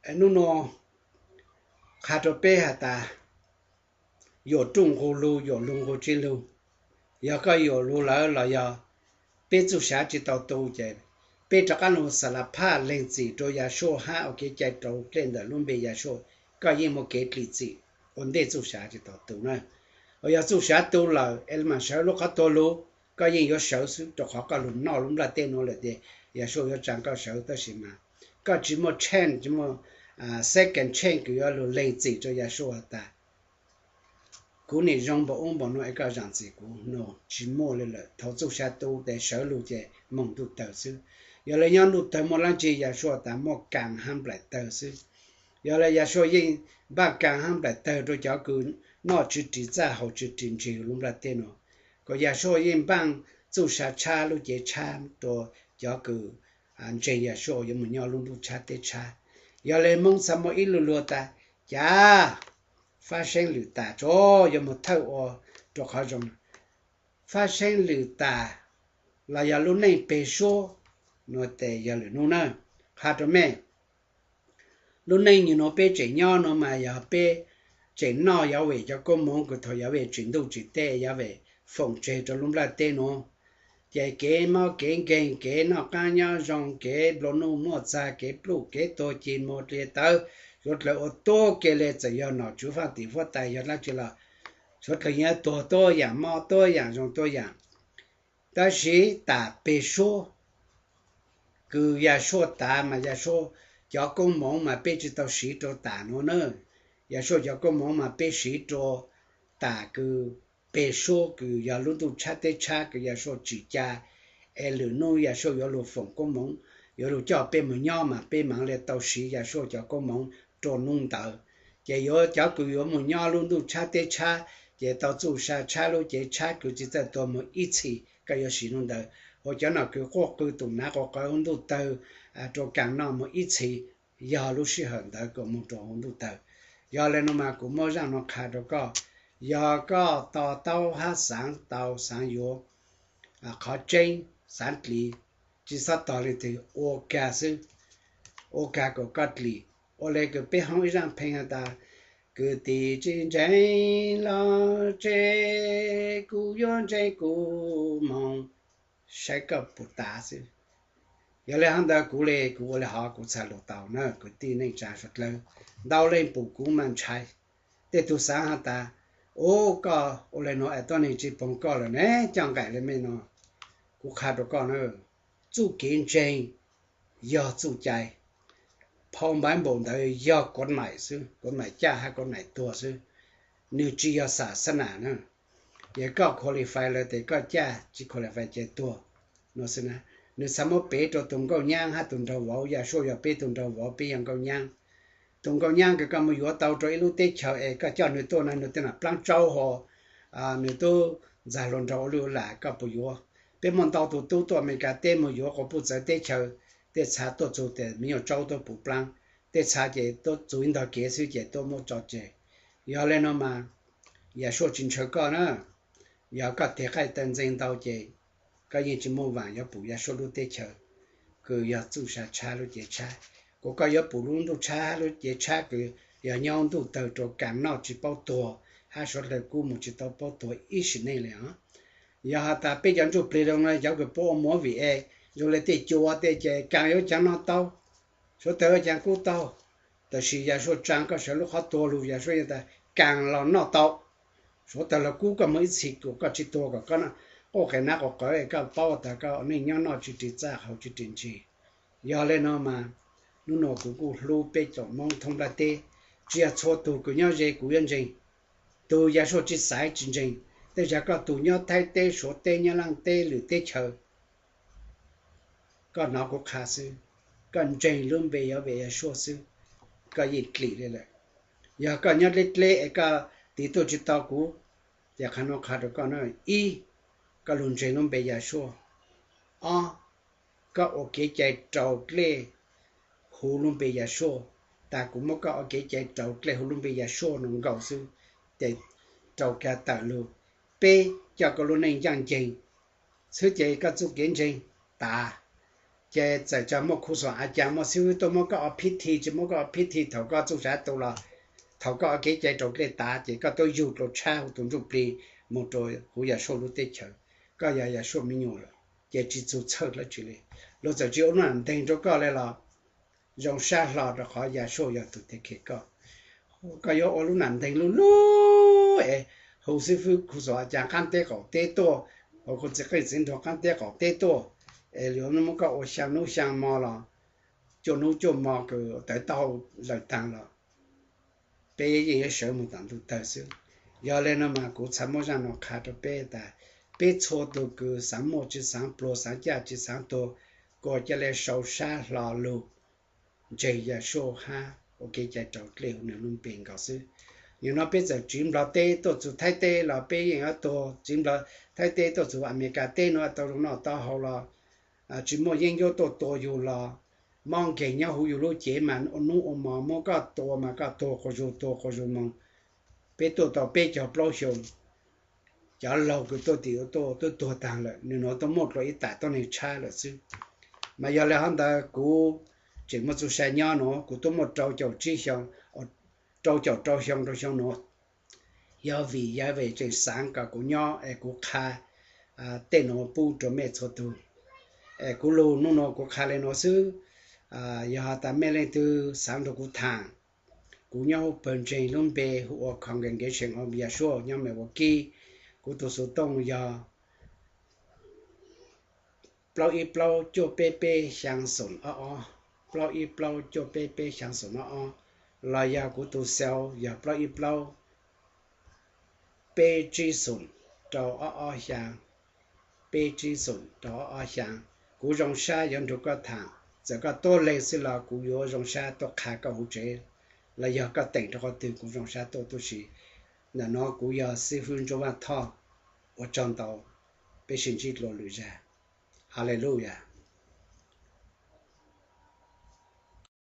Hnub no qha rau peb has tas, yuam ruj nqug lug, yuam lug nqug tsi lug. Yog koj yuam lug lawm los yog peb txuj sa tsi tau tu ces peb rov qab lug xa la phaj lees txim rua Yashua hab ua kev cai raus dlej ntawm lub npe Yashua, koj yeej muaj kev dlim txim ua ntej txuj sa tsi tau tu na. Yog txuj sa tu lawm es mam sawv lub qhov tuag lug, koj yeej yuav sawv xwb, rau qhov koj lug noj lub nplaj teb nuav lawm ces Yashua yuav tsaa koj sawv, tab sis mas koj tsi muaj chance, tsi muaj second chance kws yuav lug lees txim rau Yashua has tas, kuv nim zoo npaum ub npaum nuav es koj zaam txim kuv no, tsi muaj le lawm. Thaus txuj sa tu tes sawv lug ces moog ntuj tawg xwb. Yog le nyob ntuj tawg muaj dlaab tsi? Yashua tas muaj kaas hab nplaim tawg xwb. Yog le Yashua yeej npaaj kaas hab nplaim tawg rua cov kws noj tswv ris txaj haus tswv ris ntseg lub nplaj teb nuav, kuas Yashua yeej npaaj txuj sa tshab lub cev tshab rua cov kws ntseeg Yashua yuav moog nyob lub ntuj tshab teb tshab. Yog le Moob xaav muaj ib lu lug tas, ca fab seeb lwm tas tso yuav moog thawj ua rua qhov zoo. Fab seeb lwm tas los yog lub neej peg suab nuav tes yog lwm nub na. Qha rua mej, lub neej nyuas nuav peb tseem nyob nuav mas yog peb tseem noj Yahweh cov koob moov kws thaus Yahweh tsim ntuj tsim teb, Yahweh foom tseg rua lub nplaj teb nuav. Ces kev mob kev nkeeg, kev noj qaab nyob zoo, kev nplua nuj muaj txag, kev pluj kev tuag, ci muag dlia tawv, suav dlawg ua tuab ke le, txawm yog nom tswv faaj tim huab tais yog dlaab tsi los suav dlawg yeej tuag tuab yaam, mob tuab yaam, zoo tuab yaam. Tab sis tas peg suab kws Yashua tas mas Yashua cov koob moov mas peb tsi tau siv rua tas nuav na. Yashua cov koob moov mas peb siv rua tas kws peg suab kws yog lub ntuj tshab teb tshab kws Yashua tsim ca, es lwm nub Yashua yuav lug foom koob moov, yuav lug coj peb moog nyob mas peb maam le tau siv Yashua cov koob moov rua nub ntawd. Ces yuav cov kws yuav moog nyob lub ntuj tshab teb tshab, ces tau txuj sa tshab lub cev tshab kws tsi txawj tuag moog ib txhis, koj yuav siv nub ntawd. Ua cov nom kws quaj qw tum nav quas qawv huv ntuj tawg rua kaas noj moog ib txhis, yog lub sij hawm ntawd kws moog rua huv ntuj tawg. Yog le nuav mas kuv muab zaaj nuav qha rua koj, yog koj to taub hab xaav tau xaav yuav qhov tseeb, xaav dlim, tsi xob tog leej twg, ua kag xwb, ua kag kom koj dlim. Ua le kws peb hoob ib zaaj phee has tas, kwv tij tsis ntseeg los tseg, kuv yuav ntseeg kuv moog, saib koj puas tas xwb. Yog le hab ntawd kuv le kuv ua le hov kuv txhaj lug tau na kwv tij neej tsaa suav dlawg. Ntau leej pum kuv mas ntshai. Tej tug xaav has tas, ub, koj ua le nuav es tuab neeg tsi poog koj lawm ne, coj nqaim le mej no. Kuv qha rua koj na, txuj kev ntseeg yog txuj cai. Phau Npaiv Npaum ntawd yog kuv maim xwb, kuv maim caj hab kuv maim tuag xwb, nws tsi yog xas xab nam na. Yog koj qualify lawm tes koj caj, tsi qualify ces tuag no xwb na. Nws xaav muab pem rua tug nkauj nyaab hab tug nraug vauv, Yashua yog peb tug nraug vauv, peb yog nkauj nyaab. Tug nkauj nyaab kws koj moog yuav tau rua ib lub teb chaws es koj coj nws tuaj na, nws tej nam plaab tsaub ho, nws tub ntxag hluas nraug ua lwj ua lam, koj puas yuav? Peb muaj ntau tug tub tuaj Amelikas teb moog yuav quas puj txawv teb chaws, tej txha tuaj txug tes me nyuam tsaub tuaj puv plaab, tej txha ces tuaj txug ib ntog kev xwb ces tuaj muab tso tseg. Yog le nuav mas Yashua tsis ntshaw koj na. Yog koj tig qaij taw ntxeeg ntau ces koj yeej tsis muaj vaam yuav pum Yashua lub teb chaws kws yog txuj sa tshab lub cev tshab. Kuas koj yuav pum lub ntuj tshab lub cev tshab kws yog nyob ntuj tawg rua kaas noj tsis paub tuag hab suav dlawg kub moog tsis tau paub tuag ib sim neej le os. Yog has tas peb cov ntsuj plig zoo le cov kws puab ua movie es zoo le tej cua tej ces kaas yuav caav noj tau, suav dlawg yuav caav kub tau. Tab sis Yashua tsaa koj sawv lub qhov tuag lug, Yashua yeej tas kaas los noj tau. Suav dlawg los kub koj moog ib txhis kom koj tsis tuag, kom koj quaj qev nab quas qawv es koj paub tas koj neej nyob noj tswv ris txaj haus tswv ris ntseg. Yog le nuav mas nub nuav kuv kuj hlub peb tsoom Moob thoob nplaj teb, tsis yog txhua tug kws nyob ze kuv yuav ntseeg. Tug Yashua tsis xaiv tsis ntseeg, tej zag koj tug nyob Thaib teb, Suav teb, Nyab Laaj teb, lwm teb chaws, koj nov kuv qha xwb, koj ntseeg lub npe Yahweh Yashua xwb, koj yeej dlim le lawm. Yog koj nyob dleb dleb es koj tiv tuaj tsis tau kuv, ces qhov nuav qha rau koj na, ib, koj lug ntseeg lub npe Yashua. Ob, koj ua kev cai raus dlej huv lub npe Yashua. Tas kuv muab koj ua kev cai raus dlej huv lub npe Yashua no nkaus xwb, ces raug kag tawm lug. Peb, coj koj lub neej ncaaj nceeg xwb ces koj txuj kev ntseeg tas. Ces txawm tso muaj khu xom a cas muaj xib fwb tuaj muab koj ob phib thi, tsis muab koj ob phib thi, thaum koj txuj sa tus los, thaum koj kev cai raus dlej tav ces koj tuaj yug dlua tshab huv tus ntsuj plig mus rau huv Yasua lub teb chaws. Koj yog Yasua me nyuam lawm ces tsis txug txhawj dab tsi li. Luag txawm tsis ua lub nam nteeg rau koj li los zoo sab hlo rau qhov Yasua yog tus tes khe koj. Koj yuav ua lub nam nteeg lub lub es hu xib fwb khu xom a cas qaab teb qaum teb tuaj, hu khu txiv qeej txiv nraug qaab teb qaum teb tuaj, es yuav muab koj ua xyaa nub xyaa mo los cuaj nub cuaj mo kws tawv taub hau lawm taag los peb yeej yuav sawv mus tom ntug tawg xwb. Yog le no mas kuv txhad muab zaj no qha rau peb tas, peb txhua tug kws xaav muaj tsis xaav pluag, xaav caj tsis xaav tuag, kuas ca le sau sab hlo lug ntseeg Yasua hab ua kev cai raus dlej huv nwg lub npe nkaus xwb. Nyuam no peb txawm tsiv nplog teb tuaj txug Thaib teb los peb yeej yuav tuag, tsiv nplog Thaib teb tuaj txug Amelikas teb nuav tau zoo noj tau haus los tsis muaj yeeb ncuab tuaj tua yug los, mob nkeeg nyob huv yug lub cev mas ua nub ua mo muab koj tua mas koj tuag quas zug tuag quas zug moog. Peb tuaj tau peb caug plaub xyoo, cov laug kws tuaj tim ua tuaj tuaj tuag taag lawm, nwg nuav tuaj muaj dlua ib tam tuab neeg tshab lawm xwb. Mas yog le hov ntawd kuv tseem muaj txuj sa nyob nuav, kuv tuaj muaj rau caum tsib xyoo, rau caum rau xyoo rau xyoo nuav. Yog vim yog vim tseem xaav kom kuv nyob es kuv qha tej nuav pub rau mej txhua tug. Es kuv lug nub nuav kuv qha le nuav xwb. Yog has tas mej leej twg xaav nrug kuv thaam, kuv nyob huv pawg ntseeg lub npe hu ua Congregation of Yahshua nyob Milwaukee. Kuv tus xov tooj yog plaub ib plaub cuaj peb peb xyaa xoom ob ob, plaub ib plaub cuaj peb peb xyaa xoom ob ob, los yog kuv tus cell yog plaub ib plaub peb tsib xoom rau ob ob xyaa, peb tsib xoom rau ob ob xyaa. Kuv zoo sab yuav nrug koj thaam, txawm koj tuab leeg xwb los kuv yuav zoo sab tuaj qha koj huv tsev, los yog koj teem rau qhov twg kuv zoo sab tuaj tuaj si. Ntawm nuav kuv yog xib fwb Ntsuab Vaj Thoj, ua tsaug ntau, peb sib ntsib dlua lwm zag. Haleluya.